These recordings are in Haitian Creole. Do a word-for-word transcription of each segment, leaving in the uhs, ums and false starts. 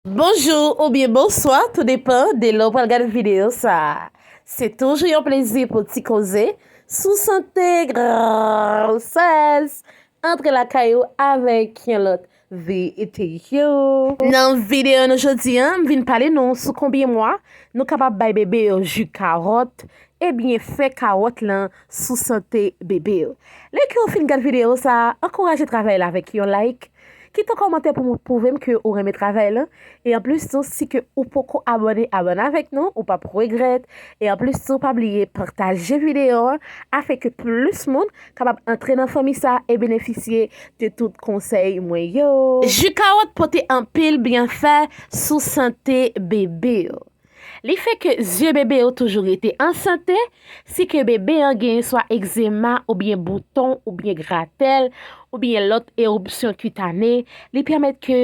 Bonjou oubyen bonswa, tou depan de lè w pral gade videyo sa a. Se toujou yon plezi pou ti koze sou sante, gwosès, antre lakay ou avèk yon lòt videyo. Nan videyo nou jodi a, m vin pale nou sou konbyen mwa nou kapab bay bebe yo ji kawòt, ebyen fè kawòt lan sou sante bebe yo. Lè ke w fin gad videyo sa a, ankouraje travay la avèk yon like, kite yon kòmantè pou pwouve m ke ou renmen travay lan. E anplis tou, si ke ou poko abòne, abòne avèk nou, ou p ap regrèt. E anplis tou, pa bliye pataje videyo an, afin ke plis moun kapab antre nan fanmi sa e benefisye de tout konsèy mwen yo. Ji kawòt pote anpil byenfè sou sante bebe yo. Li fè ke zye bebe yo toujou rete an sante. Si ke bebe an gen swa egzema oubyen bouton oubyen gratèl oubyen lòt eripsyon kitane, li pèmèt ke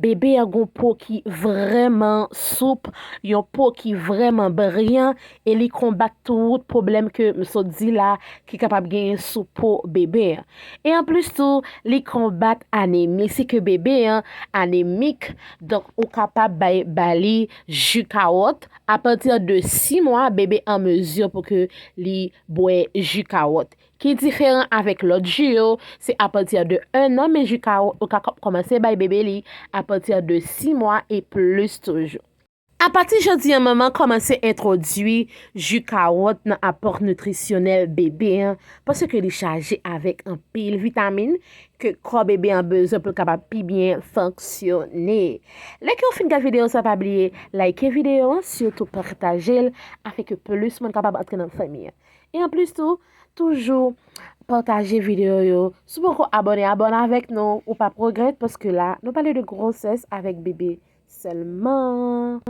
bebe an gon po ki vrèman soup, yon po ki vrèman briyan, e li konbat tout pwoblèm ke m sot di la ki kapab genyen sou po bebe an. E anplis tou, li konbat anemi. Si ke bebe an anemik, donk ou kapab bay, ba li ji kawòt. Apati de sis mwa, bebe an mezi pou ke li bwè ji kawòt. Ki diferan avèk lòt ji yo, se apati de en an, men ji kawòt, ou ka kò-, kòmanse bay bebe li apati de sis mwa e plis toujou. Apati jodi an, manman kòmanse entwodui ji kawòt nan apò nitrisyonèl bebe an, paske li chaje avèk anpil vitamin ke kò bebe an bezwen pou l kapab pi byen fonksyone. Lè ke w fin gad videyo sa, pa bliye like videyo an, sitou pataje l, afin ke plis moun kapab antre nan fanmi an. E anplis tou, toujou pataje videyo yo. Si w poko abòne, abòne avèk nou, ou p ap regrèt, paske la, nou pale de gwosès avèk bebe sèlman.